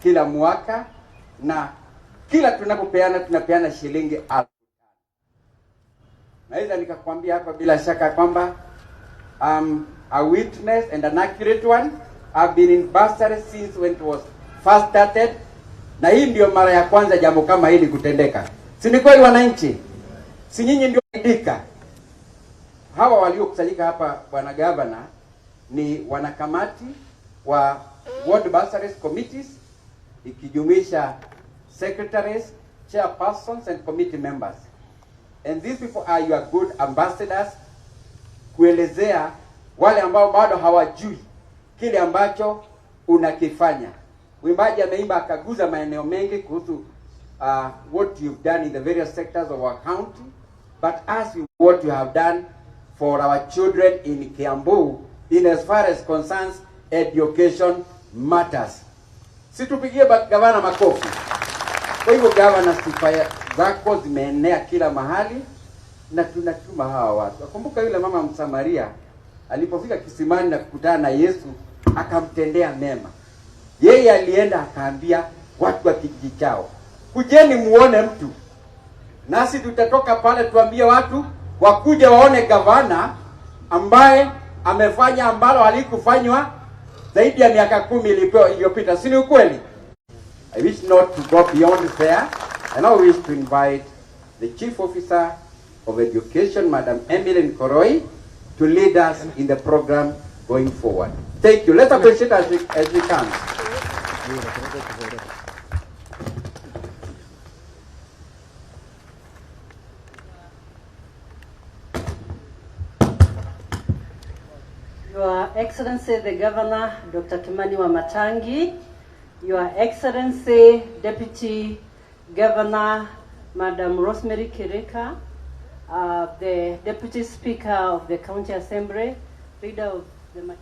kila mwaka, na kila tunapopeana tunapeana shilingi 5,000. Naweza nikakwambia hapa bila shaka kwamba a witness and an accurate one. I've been in bursary since when it was first started, na hii ndio mara ya kwanza jambo kama hili kutendeka. Si ni kweli wananchi? Si nyinyi ndio indika? Hawa waliokusanyika hapa, bwana gavana, ni wanakamati wa ward bursaries committees ikijumuisha secretaries, chairpersons and committee members. And these people are your good ambassadors kuelezea wale ambao bado hawajui kile ambacho unakifanya. Mwimbaji ameimba akaguza maeneo mengi kuhusu what you've done in the various sectors of our county, but as we what you have done for our children in Kiambu in as far as concerns education matters. Situpigie gavana makofi. Kwa hivyo gavana, sifa zako zimeenea kila mahali na tunatuma hawa watu. Nakumbuka yule mama Msamaria alipofika kisimani na kukutana na Yesu akamtendea mema. Yeye alienda akaambia watu wa kijiji chao, kujeni muone mtu, nasi tutatoka pale tuambie watu wakuje waone gavana ambaye amefanya ambalo halikufanywa zaidi ya miaka 10 iliyopita. Si ni ukweli? I wish not to go beyond there, and I wish to invite the Chief Officer of Education, Madam Emily Nkoroi, to lead us in the program going forward. Thank you. Let's appreciate as we come. Your Excellency the Governor, Dr. Kimani Wamatangi, Your Excellency Deputy Governor, Madam Rosemary Kirika, the Deputy Speaker of the County Assembly, Leader of the Majority,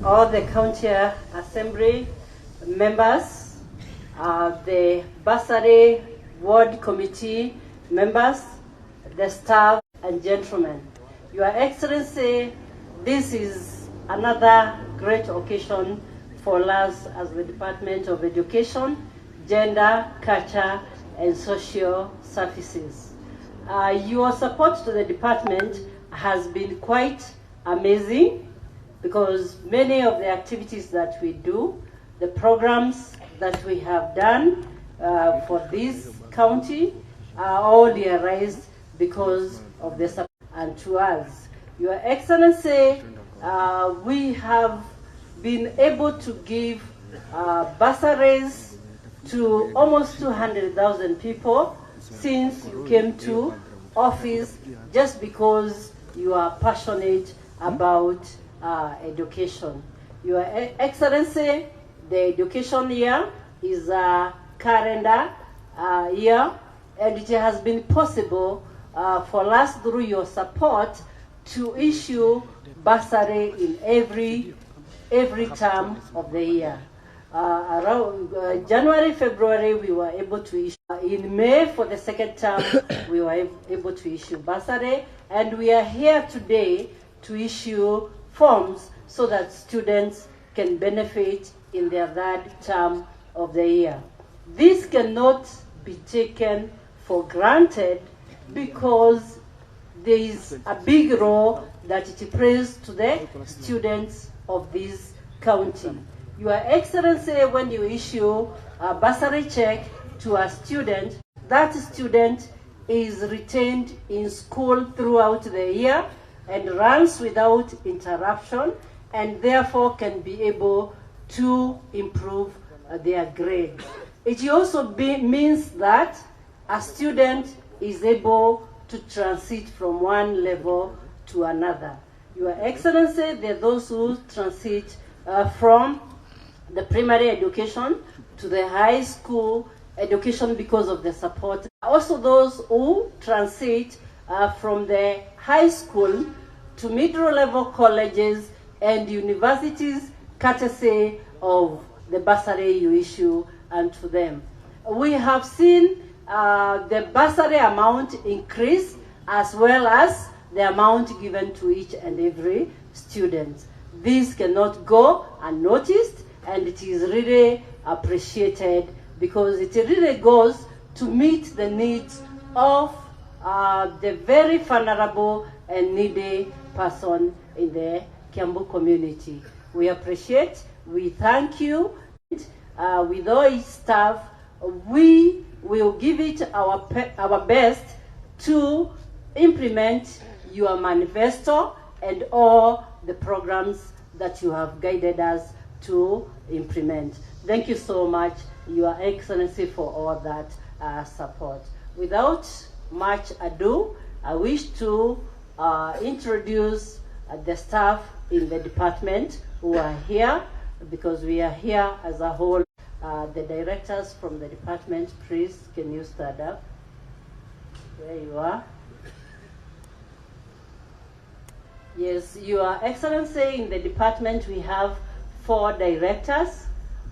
all the County Assembly members, the Bursary Ward Committee members, the staff and gentlemen. Your Excellency, this is another great occasion for us as the Department of Education, Gender, Culture and Social Services. Your support to the department has been quite amazing, because many of the activities that we do, the programs that we have done for this county are all realized because of the support and to us. Your Excellency, we have been able to give bursaries to almost 200,000 people since you came to office, just because you are passionate about education. Your Excellency, the education year is a calendar year, and it has been possible for us through your support to issue bursary in every term of the year. Around January, February, we were able to issue. In May, for the second term, we were able to issue bursary, and we are here today to issue forms so that students can benefit in their third term of the year. This cannot be taken for granted, because there is a big role that it plays to the students of this county. Your Excellency, when you issue a bursary check to a student, that student is retained in school throughout the year and runs without interruption, and therefore can be able to improve their grades. It also means that a student is able to transit from one level to another. Your Excellency, there are those who transit from the primary education to the high school education because of the support. Also those who transit from the high school to middle level colleges and universities, courtesy of the bursary you issue unto them. We have seen the bursary amount increase as well as the amount given to each and every student. This cannot go unnoticed, and it is really appreciated because it really goes to meet the needs of the very vulnerable and needy person in the Kiambu community. We appreciate, we thank you. With all its staff, we will give it our best to implement your manifesto and all the programs that you have guided us to implement. Thank you so much, Your Excellency, for all that support. Without much ado, I wish to introduce the staff in the department who are here, because we are here as a whole. The directors from the department, please, can you stand up? There you are. Yes, Your Excellency, in the department we have 4 directors.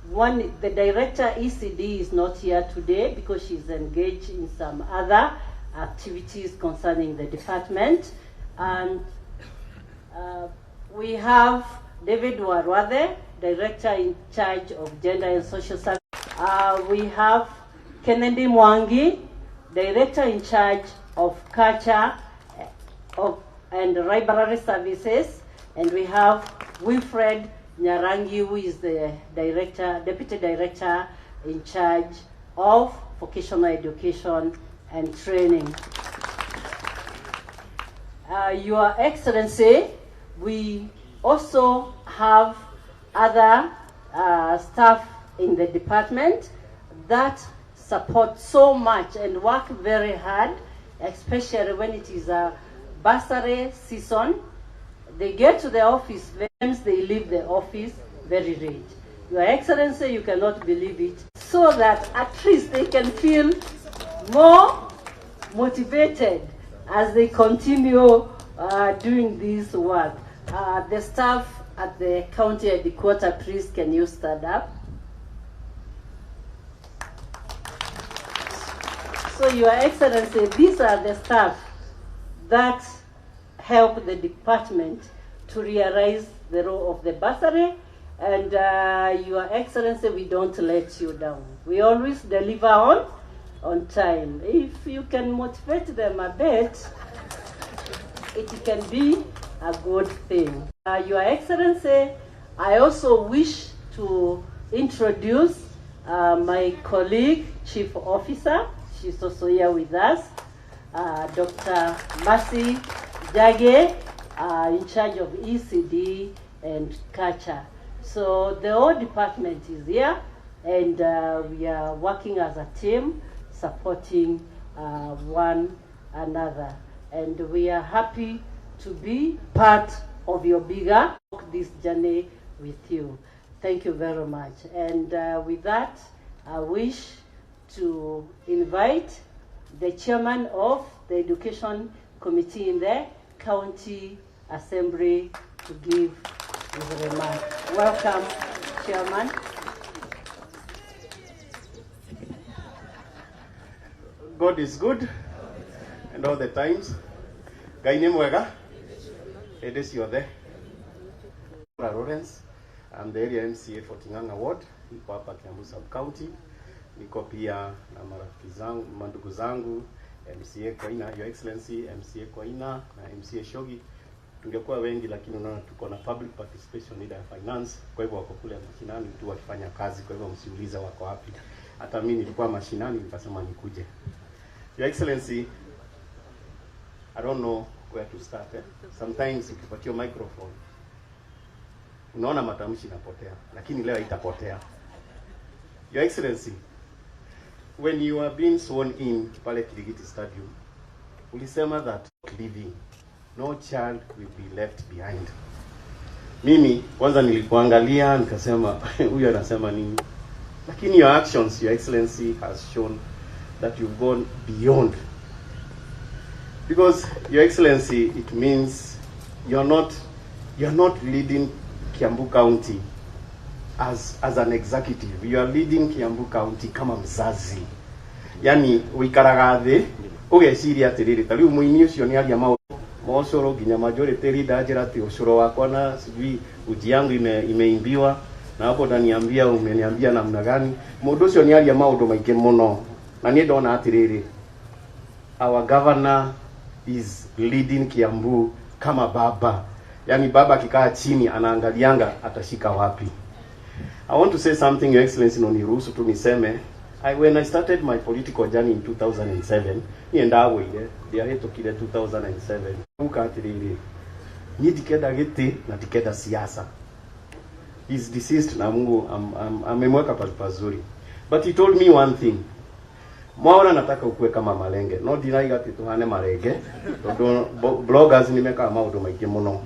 One, the director ECD is not here today because she's engaged in some other activities concerning the department. And we have David Warwathe, director in charge of gender and social services. We have Kennedy Mwangi, director in charge of culture and library services. And we have Wilfred Nyarangi, who is the deputy director in charge of vocational education and training. Your Excellency, we also have other staff in the department that support so much and work very hard, especially when it is a bursary season. They get to the office, they leave the office very late. Your Excellency, you cannot believe it, so that at least they can feel more motivated as they continue doing this work. The staff at the county headquarters, please, can you stand up? So, Your Excellency, these are the staff that help the department to realize the role of the bursary. And Your Excellency, we don't let you down. We always deliver on time. If you can motivate them a bit, it can be a good thing. Your Excellency, I also wish to introduce my colleague, Chief Officer. She's also here with us, Dr. Mercy Jage, in charge of ECD and culture. So the whole department is here, and we are working as a team, supporting one another. And we are happy to be part of your bigger this journey with you. Thank you very much. And with that, I wish to invite the chairman of the Education Committee in the County Assembly to give his remark. Welcome, Chairman. God is good and all the times. Ngai nĩ mwega hĩndĩ ciothe. Lawrence, I'm the area MCA for Ting'ang'a Ward, niko hapa Kiambu Sub County. Niko pia na marafiki zangu, mandugu zangu MCA Koina, Your Excellency MCA Koina na MCA Shogi. Tungekuwa wengi lakini unaona tuko na public participation leader ya finance, kwa hivyo wako kule mashinani tu wakifanya kazi, kwa hivyo msiulize wako wapi. Hata mimi nilikuwa mashinani nikasema nikuje. Your Excellency, I don't know where to start. Sometimes ukipatiwa microphone unaona matamshi inapotea, lakini leo haitapotea. Your Excellency, when you are being sworn in pale Kirigiti Stadium, ulisema that living, no child will be left behind. Mimi kwanza nilikuangalia nikasema, huyu anasema nini? Lakini your actions, Your Excellency, has shown that you've gone beyond. Because, Your Excellency, it means you're not leading Kiambu County as an executive. You are leading Kiambu County kama mzazi. Yani wikaraga thĩ ũgeciria atĩrĩrĩ, ta rĩu mũini ũcio nĩ aria maũndũ ma ũcũrũ, nginya majority leader anjĩra atĩ ũcũrũ wakwa na sijui uji yangu imeimbiwa na hapo utaniambia umeniambia namna gani. Mũndũ ũcio nĩ aria maũndũ maingĩ mũno, na niĩ ndona atĩrĩrĩ, our governor is leading Kiambu kama baba. Yani baba akikaa chini anaangalianga atashika wapi. I want to say something, Your Excellency, no niruhusu tu niseme. When I started my political journey in 2007, niĩ ndagũire, ndiahĩtũkire 2007. Uka atĩrĩrĩ, niĩ ndikenda gĩtĩ na ndikenda siasa. He's deceased na Mungu amemweka pahali pazuri. But he told me one thing. Mwaura, nataka ukue kama malenge. No ndinaiga atĩ tuhane marenge tondu bloggers nimekaga maũndũ maingĩ mũno.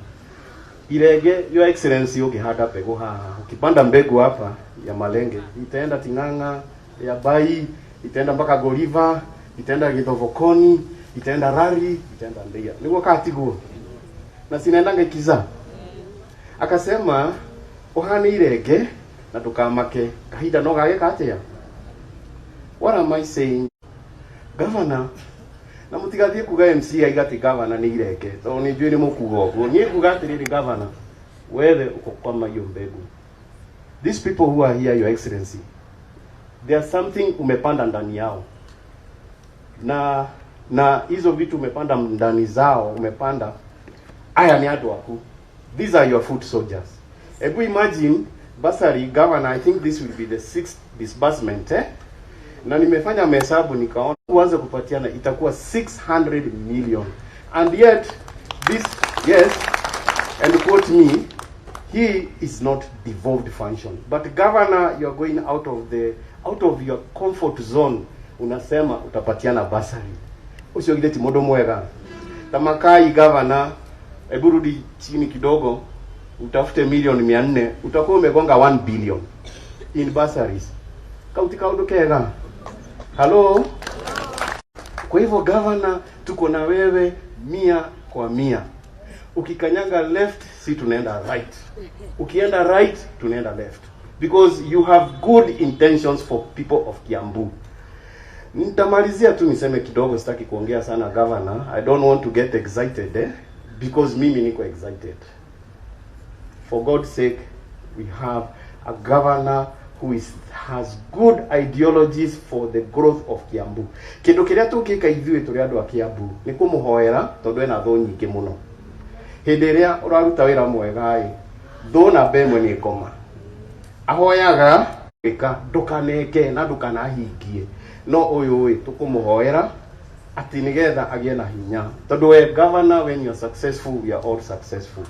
Irenge, Your Excellency, ukihanda mbegu haha, ukipanda mbegu hapa ya malenge, itaenda Ting'ang'a, ya Bai, itaenda mpaka Goliva, itaenda Githovokoni, itaenda Rari, itaenda Ndeia. Niguo katiguo? Na sinaendanga ikizaa. Akasema uhane irenge na ndukamake, kahinda no gageka atia. What am I saying? Governor, na mũtigathiĩ kuga MC aiga atĩ governor nĩ irenge, tondũ nĩ njũĩ nĩ mũkuga ũguo. Niĩ nguga atĩrĩrĩ, governor, wewe uko kama hiyo mbegu. These people who are here, Your Excellency, there's something umepanda ndani yao, na hizo vitu umepanda ndani zao, umepanda aya ni andũ aku. These are your foot soldiers. Ebu imagine bursary, governor, I think this will be the sixth disbursement, eh? Na nimefanya mahesabu nikaona uanze kupatiana itakuwa 600 million, and yet this, yes, and quote me, he is not devolved function, but governor, you are going out of your comfort zone. Unasema utapatiana bursary. Ucio githĩ ti mũndũ mwega? Tamakai, governor, hebu rudi chini kidogo utafute milioni 400, utakuwa umegonga 1 billion in bursaries. Kauti kaundu kega? Halo. Kwa hivyo governor, tuko na wewe 100 kwa 100. Ukikanyanga left, si tunaenda right. Ukienda right, tunaenda left, because you have good intentions for people of Kiambu. Nitamalizia tu niseme kidogo, sitaki kuongea sana, governor. I don't want to get excited, eh? Because mimi niko excited. For God's sake, we have a governor who has good ideologies for the growth of Kiambu. Kindu kiria tungika ithuĩ tũrĩ andũ a Kiambu nĩ kũmũhoera, tondũ ena thũ nyingĩ mũno. Hĩndĩ ĩrĩa ũraruta wĩra mwega ĩ, thũ namba ĩmwe nĩ ngoma. Ahoyaga gwĩka ndũkaneke na ndũkanahingie, no ũyũ ĩ tũkũmũhoera atĩ nĩgetha agĩe na hinya, tondũ we governor, when you are successful, we are all successful,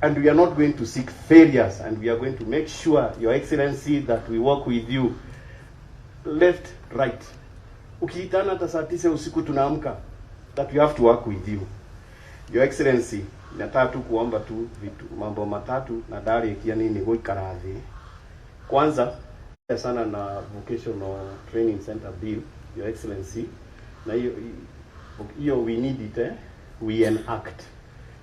and we are not going to seek failures, and we are going to make sure, Your Excellency, that we work with you left, right. Ukiitana hata saa 9 usiku tunaamka, that we have to work with you. Your Excellency, nataka tu kuomba tu vitu mambo matatu na ndarĩkia nini gũikara thĩ. Kwanza sana na vocational training center bill, Your Excellency, na hiyo hiyo we need it, eh? We enact.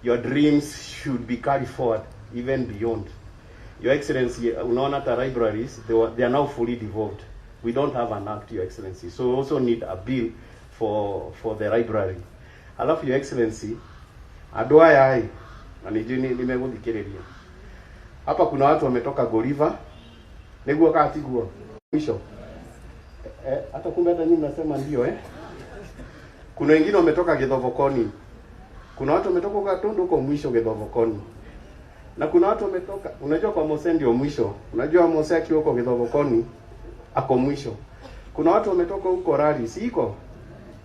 Your dreams should be carried forward even beyond. Your Excellency, unaona hata libraries, they are now fully devolved. We don't have an act, Your Excellency, so we also need a bill for the library. Alafu, Your Excellency, andũ aya ĩ, na nĩnjũĩ nĩmegũthikĩrĩria hapa, kuna watu wametoka Goriva, nĩguo kaa tiguo mwisho, eh, hata kumbe hata nyinyi mnasema ndio, eh? Kuna wengine wametoka Githovokoni, kuna watu wametoka Gatundu huko mwisho Githovokoni, na kuna watu wametoka, unajua kwa Mose ndio mwisho. Unajua Mose akiwa huko Githovokoni ako mwisho. Kuna watu wametoka huko Rari, si iko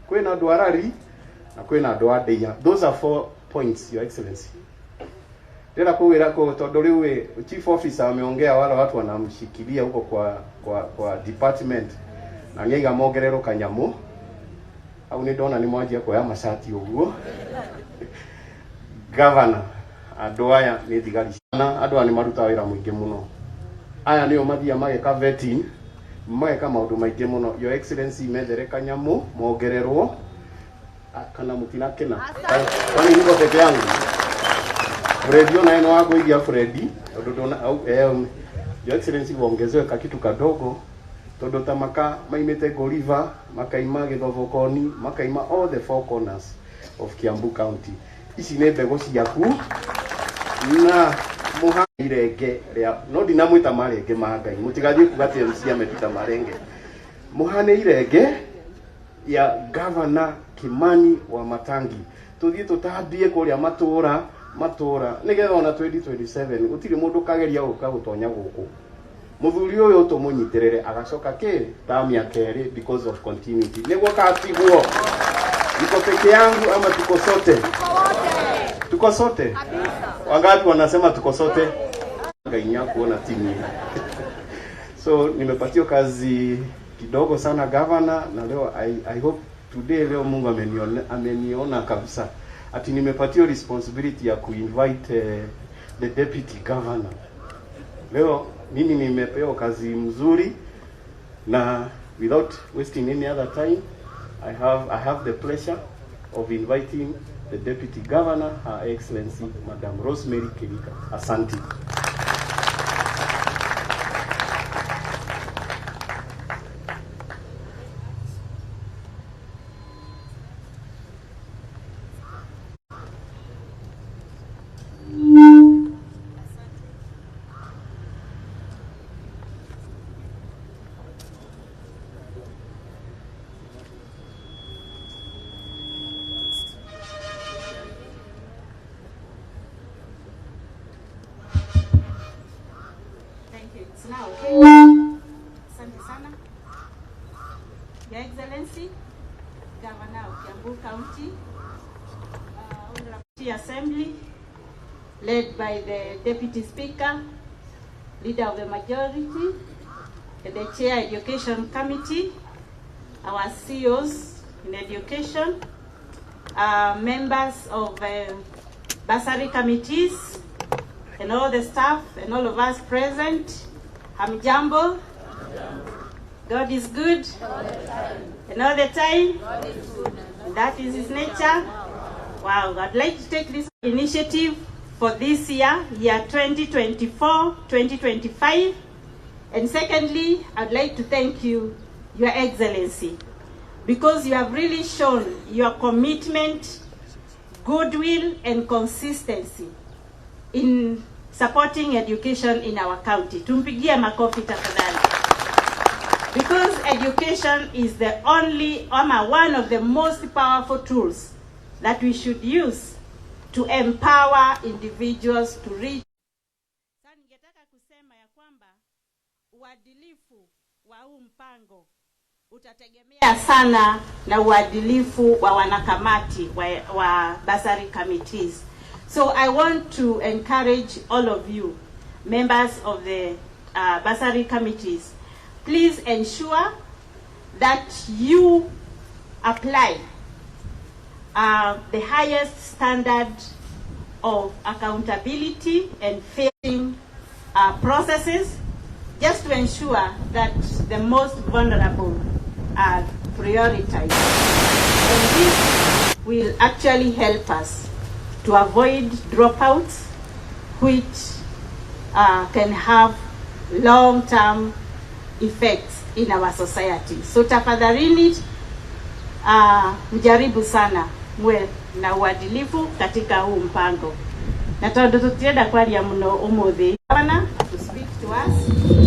kwina andũ a Rari na kwina andũ a Ndeia. Those are four points, Your Excellency. Ndĩrenda kuwĩra ko tondũ rĩu ĩ, chief officer ameongea, wale watu wanamshikilia huko kwa department na nĩaiga mongererwo kanyamũ au nĩ ndona nĩ mwanjia kuoya macati ũguo. Governor, Andũ aya nĩ thigari na andũ aya nĩ marutaga wĩra mũingĩ mũno. Aya nĩo mathiaga mageka vetting, mageka maũndũ maingĩ mũno. Your Excellency, methere kanyamũ mongererwo. Ah, kana mũtinakena? Kwani niko peke yangu? Fredi, ona eno wagũithia Fredi tondũ ndona Your Excellency, wongezewe kakitu kadogo tondũ ta maka maimĩte Goriva, makaima Gĩthobokoni, makaima all the four corners of Kiambu County. Ici nĩ mbegũ ciaku na mũha irenge rĩa no ndinamwĩta marenge ma Ngai, mũtigathiĩ kuga atĩ MC ametuta marenge. Mũhane irenge ya Governor Kimani wa Matangi, tuthiĩ tũtambie kũrĩa matũra matũra nĩgetha ona 2027 gũtirĩ mũndũ kageria gũka gũtonya gũkũ. Mũthuri ũyũ tũmũnyitĩrĩre agacoka kĩ ta mĩaka 2 because of continuity, nĩguo katigwo. Niko peke yangu ama tuko sote? Tuko sote. Wangapi wanasema tuko sote? Ngai nĩakuona timu. So nimepatiwa kazi kidogo sana, governor, na leo I hope today, leo Mungu ameniona, ameniona kabisa ati nimepatiwa responsibility ya kuinvite the deputy governor. Leo mimi nimepewa kazi mzuri na without wasting any other time, I have the pleasure of inviting the deputy governor, Her Excellency Madam Rosemary Kihika. Asante. Thank you. It's now okay. Asante sana. Your Excellency, Governor of Kiambu County, Honorable Assembly, led by the Deputy Speaker, Leader of the Majority, and the Chair Education Committee, our CEOs in education, members of bursary committees, and all the staff and all of us present. Hamjambo. God is good. And all the time. That is his nature. Wow. I'd like to take this initiative for this year, year 2024, 2025. And secondly, I'd like to thank you, Your Excellency, because you have really shown your commitment, goodwill, and consistency in supporting education in our county. Tumpigie makofi tafadhali. Because education is the only, ama one of the most powerful tools that we should use to empower individuals to reach. Sasa ningetaka kusema ya kwamba uadilifu wa huu mpango utategemea sana na uadilifu wa wanakamati wa bursary committees. So I want to encourage all of you, members of the bursary committees, please ensure that you apply the highest standard of accountability and fair processes, just to ensure that the most vulnerable are prioritized. And this will actually help us to avoid dropouts, which can have long-term effects in our society. So tafadhalini, mjaribu sana mwe na uadilifu katika huu mpango. Na tondu tutienda kwaria muno umuthi, Governor to speak to us.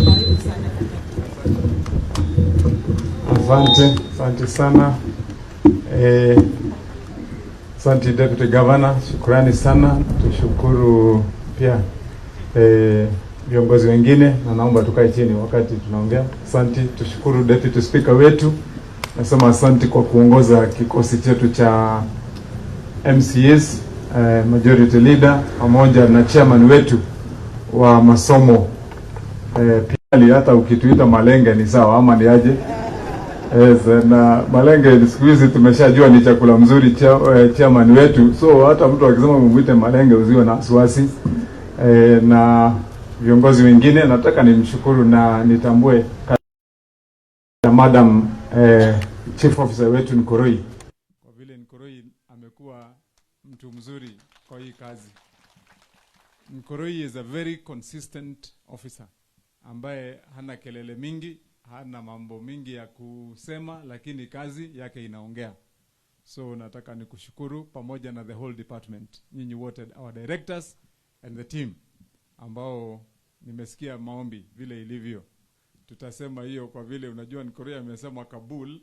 Karibu sana. Asante, asante sana. Asante Deputy Governor, shukrani sana. Tushukuru pia viongozi wengine na naomba tukae chini wakati tunaongea. Asante, tushukuru Deputy Speaker wetu. Nasema asante kwa kuongoza kikosi chetu cha MCAs, Majority Leader pamoja na chairman wetu wa masomo, pia hata ukituita malenge ni sawa ama ni aje? Yes, na malenge siku hizi tumeshajua ni chakula mzuri chairman wetu, so hata mtu akisema mumwite malenge usiwe na wasiwasi. Na viongozi wengine nataka nimshukuru na nitambue na Madam Chief Officer wetu Nkoroi, kwa vile Nkoroi amekuwa mtu mzuri kwa hii kazi. Nkoroi is a very consistent officer ambaye hana kelele mingi, hana mambo mingi ya kusema, lakini kazi yake inaongea. So nataka nikushukuru pamoja na the whole department, nyinyi wote, our directors and the team ambao nimesikia maombi vile ilivyo. Tutasema hiyo kwa vile unajua Nkorea amesema Kabul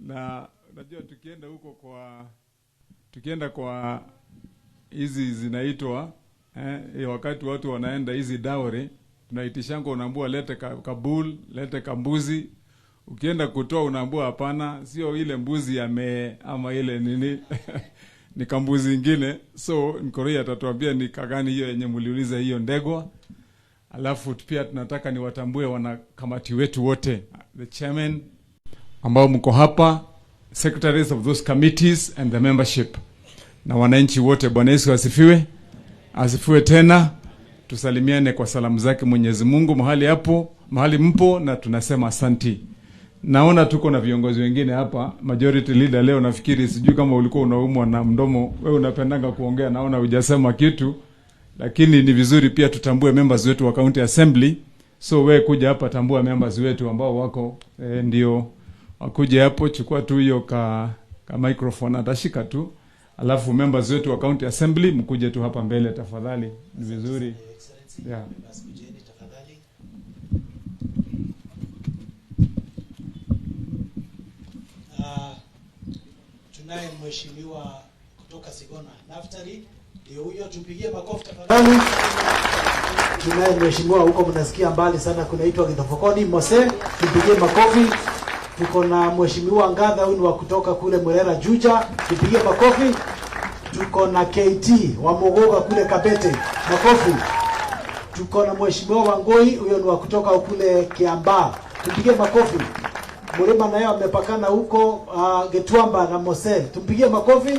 na unajua tukienda kwa hizi zinaitwa wakati watu wanaenda hizi dowry tunaitishango, unaambiwa lete Kabul, lete kambuzi. Ukienda kutoa unaambiwa hapana, sio ile mbuzi ya mee ama ile nini ni kambuzi ingine. So Nkorea atatuambia ni kagani hiyo yenye mliuliza hiyo ndegwa. Alafu pia tunataka niwatambue wanakamati wetu wote, the chairman ambao mko hapa, secretaries of those committees and the membership na wananchi wote. Bwana Yesu asifiwe, asifiwe tena. Tusalimiane kwa salamu zake Mwenyezi Mungu mahali hapo, mahali mpo, na tunasema asanti. Naona tuko na viongozi wengine hapa, majority leader leo nafikiri, sijui kama ulikuwa unaumwa na mdomo, wewe unapendanga kuongea, naona hujasema kitu, lakini ni vizuri pia tutambue members wetu wa county assembly. So we kuja hapa, tambua members wetu ambao wako ndio wakuje hapo, chukua tu hiyo ka microphone atashika tu, alafu members wetu wa county assembly mkuje tu hapa mbele tafadhali, ni vizuri yeah. Basi kujeni tafadhali. Tunaye mheshimiwa kutoka Sigona Naftali, ndio huyo, tumpigie makofi tafadhali. Tunaye mheshimiwa huko, mnasikia mbali sana, kunaitwa Githofokoni Mose, tumpigie makofi. Tuko na mheshimiwa Ngatha, huyu ni wa kutoka kule Murera Juja, tupigie makofi. Tuko na KT wa Mogoga kule Kabete, makofi. Tuko na mheshimiwa Wangoi, huyo ni wa kutoka kule Kiambaa, tupigie makofi. Murima naye amepakana huko Getwamba na Mose, tumpigie makofi.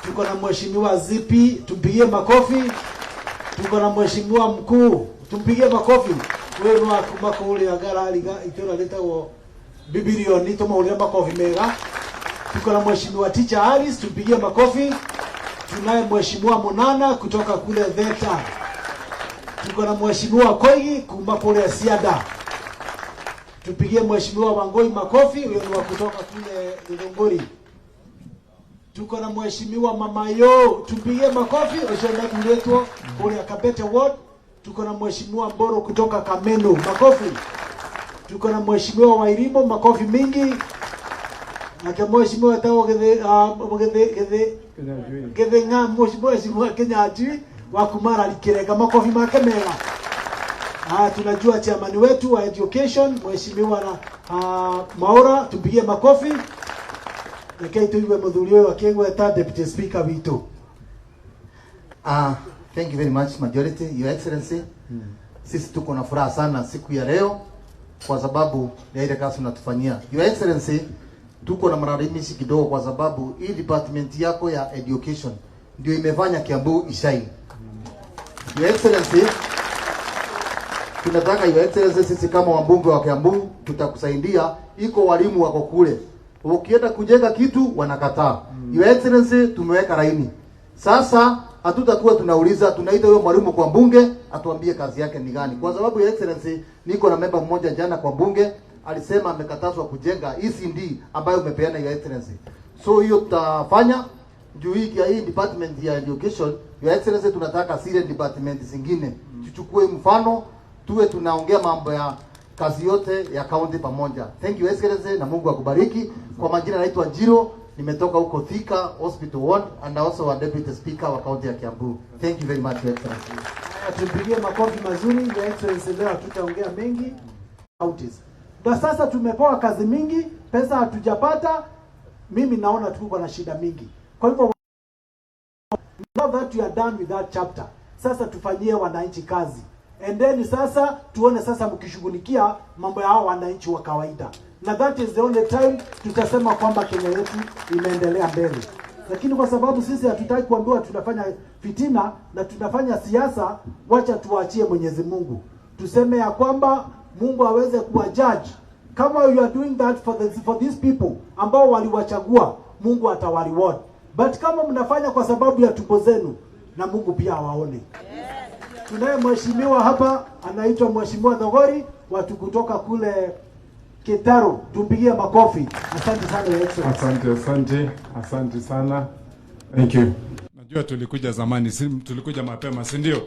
Tuko na mheshimiwa Zipi, tumpigie makofi. Tuko na mheshimiwa mkuu, tumpigie makofi. Huyo ni wa kuma kuria garariga itura ritagwo Bibilioni, tumuhurire makofi mega. Tuko na mheshimiwa Teacher Alice, tumpigie makofi. Tunaye mheshimiwa Munana kutoka kule Theta. Tuko na mheshimiwa Koigi kuma kule Siada. Tupigie mheshimiwa Wangoi makofi, huyo ni wa kutoka kule Githunguri. Tuko na mheshimiwa Mamayo, tupigie makofi, ucio naturetwo kuria Kabete Ward. Tuko na mheshimiwa Mboro kutoka Kameno, makofi. Tuko na mheshimiwa Wairimo, makofi mingi. Nake mheshimiwa etagwo Githi Githing'a, mheshimiwa Kinyanjui wa kuma Kirenga, makofi make mega. Tunajua chairman wetu wa education mheshimiwa na Maura, tupigie makofi. Rekei tuigue muthuri uyu akigweta deputy speaker witu. Thank you very much majority, your excellency. Sisi tuko na furaha sana siku ya leo kwa sababu ya ile kazi unatufanyia. Your excellency, tuko na malalamishi kidogo kwa sababu hii department yako ya education ndio imefanya Kiambu ishine. Your excellency, tunataka your excellency, sisi kama wabunge wa Kiambu tutakusaidia. Iko walimu wako kule, ukienda kujenga kitu wanakataa. Your excellency, tumeweka laini sasa, hatutakuwa tunauliza, tunaita huyo mwalimu kwa bunge atuambie kazi yake ni gani, kwa sababu your excellency, niko na member mmoja jana kwa bunge alisema amekatazwa kujenga ECD ambayo umepeana your excellency. So hiyo tutafanya juu hii department ya education, your excellency, tunataka zile department zingine tuchukue mfano, tuwe tunaongea mambo ya kazi yote ya county pamoja. Thank you excellency, na Mungu akubariki. Kwa majina naitwa Jiro, nimetoka huko Thika Hospital Ward and also a deputy speaker wa county ya Kiambu. Thank you very much your excellency. Haya, tumpigie makofi mazuri your excellency. Leo hatutaongea mengi counties. Na sasa tumepewa kazi mingi, pesa hatujapata. Mimi naona tuko na shida mingi. Kwa hivyo now that we are done with that chapter, sasa tufanyie wananchi kazi. Endeni sasa tuone sasa mkishughulikia mambo ya hao wananchi wa kawaida, na that is the only time tutasema kwamba Kenya yetu imeendelea mbele. Lakini kwa sababu sisi hatutaki kuambiwa tunafanya fitina na tunafanya siasa, wacha tuachie Mwenyezi Mungu, tuseme ya kwamba Mungu aweze kuwa judge kama you are doing that for these people ambao waliwachagua, Mungu atawareward. But kama mnafanya kwa sababu ya tumbo zenu, na Mungu pia awaone. Tunaye mheshimiwa hapa anaitwa Mheshimiwa Thogori, watu kutoka kule Kitaru, tumpigie makofi. Asante sana, Your Excellency. Asante, asante, asante sana. Thank you. Najua tulikuja zamani, si tulikuja mapema, si ndio?